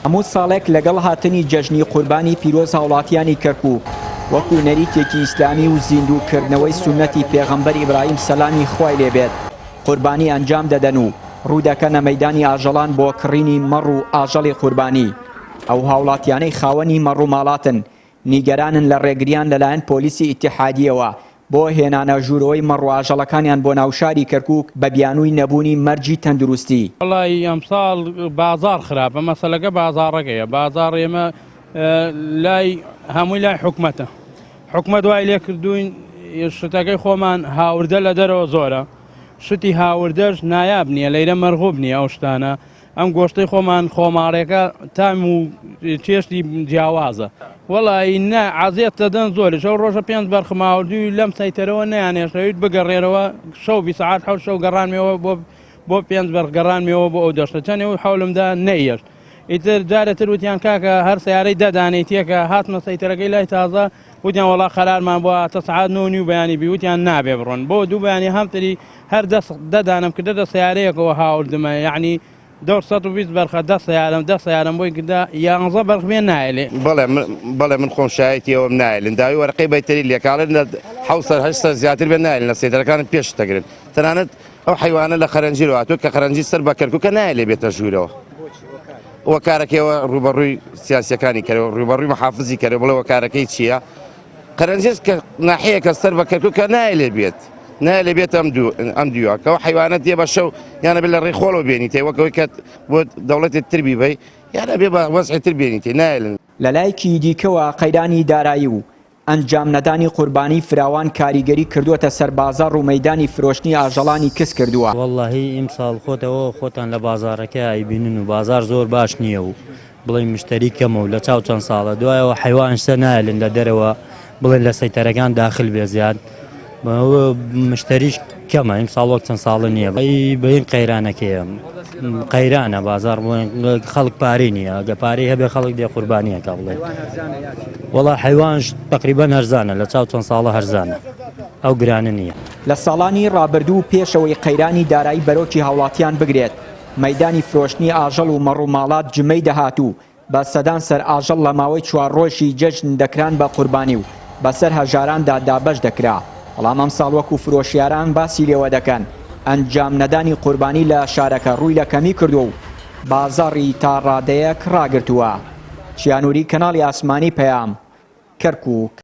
هەموو ساڵێک لەگەڵ هاتنی جەژنی قوربانی پیرۆز هاوڵاتیانی کەرکوک وەکو نەریتێکی ئیسلامی و زیندوو کردنەوەی سوننەتی پێغەمبەر ئیبراهیم سەلامی خوای لێ بێت قوربانی ئەنجام دەدەن و ڕوو دەکەنە مەیدانی ئاژەڵان بۆ کڕینی مەڕ و ئاژەڵی قوربانی ئەو هاوڵاتیانەی خاوەنی مەڕوماڵاتن نیگەرانن لە ڕێگریان لەلایەن پۆلیسی ئیتیحادییەوە بۆ هێنانە ژوورەوەی مەڕ و ئاژەڵەکانیان بۆ ناوشاری کەرکووک بە بیانووی نەبوونی مەرجی تەندروستی. وەڵایی ئەمساڵ بازاڕ خراپە مەسەلەکە بازاڕەکەیە بازاڕ ئێمە لای هەمووی لای حکومەتە حکومەت وای لێ کردوین شتەکەی خۆمان هاوردە لە دەرەوە زۆرە شتی هاوردەش نایاب نییە لەیرە مەرغوب نییە ئەو شتانە ئەم گۆشتەی خۆمان خۆماڵێکە تام و چێشتی جیاوازە وەڵی نا عزیێت دەدەن زۆری شەو ڕۆژە پێنج بەرخماوردوی لەم سەیتەرەوە نیانێشەویت بگەڕێرەوە شەو بی سعات حەوت شەو گەڕانمەوە بۆ بۆ پێنج بەرخ گەڕانمەوە بۆ ئەو دەشتە چەندێ و حەولمدا نەیەشت ئیتر جارێتر وتیان کاکە هەر سیارەی دەدانەی تێکە هاتمە سەیتەرەکەی لای تازە وتیان وەڵا قەرارمان بووە تا سعات نۆ نیو بەیانی بی وتیان نابێ بڕۆن بۆ دوو بەیانی هەمتری هەر دەس دە دانەم کردە دە سیارەیەکەوە هاوردمە یعنی دەور 120 بەرخە دە سیارەم دە سیارەم بۆی کردە یانزە بەرخ بێ نایلێ. بەڵێ بەڵێ من خۆم شایەتی ئەوەم نایلن داوی وەرەقەی بەیتەری لێکاڵێن لە حەوت سەر هەشت سەر زیاتر بێ نایلن لە سەیتەرەکانم پێش دەگرن تەنانەت ئەو حەیوانە لە قەرەنجیرەوە هاتووە کە قەرەنجیر سەر بە کەرکوکە نایلێ بێتە ژوورەوە وەکارەکەیەوە ڕووبەڕووی سیاسیەکانی کەرەوە ڕووبەڕووی محافزی کەرەوە بڵێ وەکارەکەی چییە؟ قەرەنجێز کە ناحەیەکە سەر بە کەرکوکە نایلێ بێت نایلێ بێت ئەم دوو ئەم دووە کەەوە حیوانە دێ بە شەو یانە بێت لە ڕێی خۆڵەوە بێنیتێ وەکەوەی کە بۆ دەوڵەتی تر بیبەی یانە بێ بە وەزعی تر بێنیتێ نایلن. لەلایەکی دیکەوە قەیرانی دارایی و ئەنجام نەدانی قوربانی فراوان کاریگەری کردووەتە سەر بازاڕ و مەیدانی فرۆشتنی ئاژەڵانی کز کردووە. وەڵاهی ئیمساڵ خۆتەوە خۆتان لە بازاڕەکە ئەیبینن و بازاڕ زۆر باش نییە و بڵێین مشتەری کەمە و لە چاو چەند ساڵە دوایەوە حەیوان شتە نایەلن لە دەرەوە بڵێن لە سەیتەرەکان داخل بێ زیاد مشتەریش کەمە ئیمساڵ وەک چەند ساڵە نییە بەین قەیرانەکەیە قەیرانە بازار بڵێن خەڵک پارەی نییە گە پارەی هەبێ خەڵک دێ قوربانیەکە بڵێ وەڵا حیوانش تقریبا هەرزانە لە چاو چەند ساڵە هەرزانە ئەو گرانە نییە. لە ساڵانی ڕابردوو پێش ئەوەی قەیرانی دارایی بەرۆکی هاوڵاتیان بگرێت، مەیدانی فرۆشتنی ئاژەڵ و مەڕ و ماڵات جمەی دەهات و بە سەدان سەر ئاژەڵ لە ماوەی چوار ڕۆژی جەژن دەکران بە قوربانی و بەسەر هەژاراندا دابەش دەکرا، بەڵام ئەمساڵ وەکو فرۆشیاران باسی لێوە دەکەن ئەنجام نەدانی قوربانی لە شارەکە ڕووی لە کەمی کردووە و بازاڕی تا ڕادەیەک ڕاگرتووە. چیا نوری، کەناڵی ئاسمانی پەیام، کەرکوک.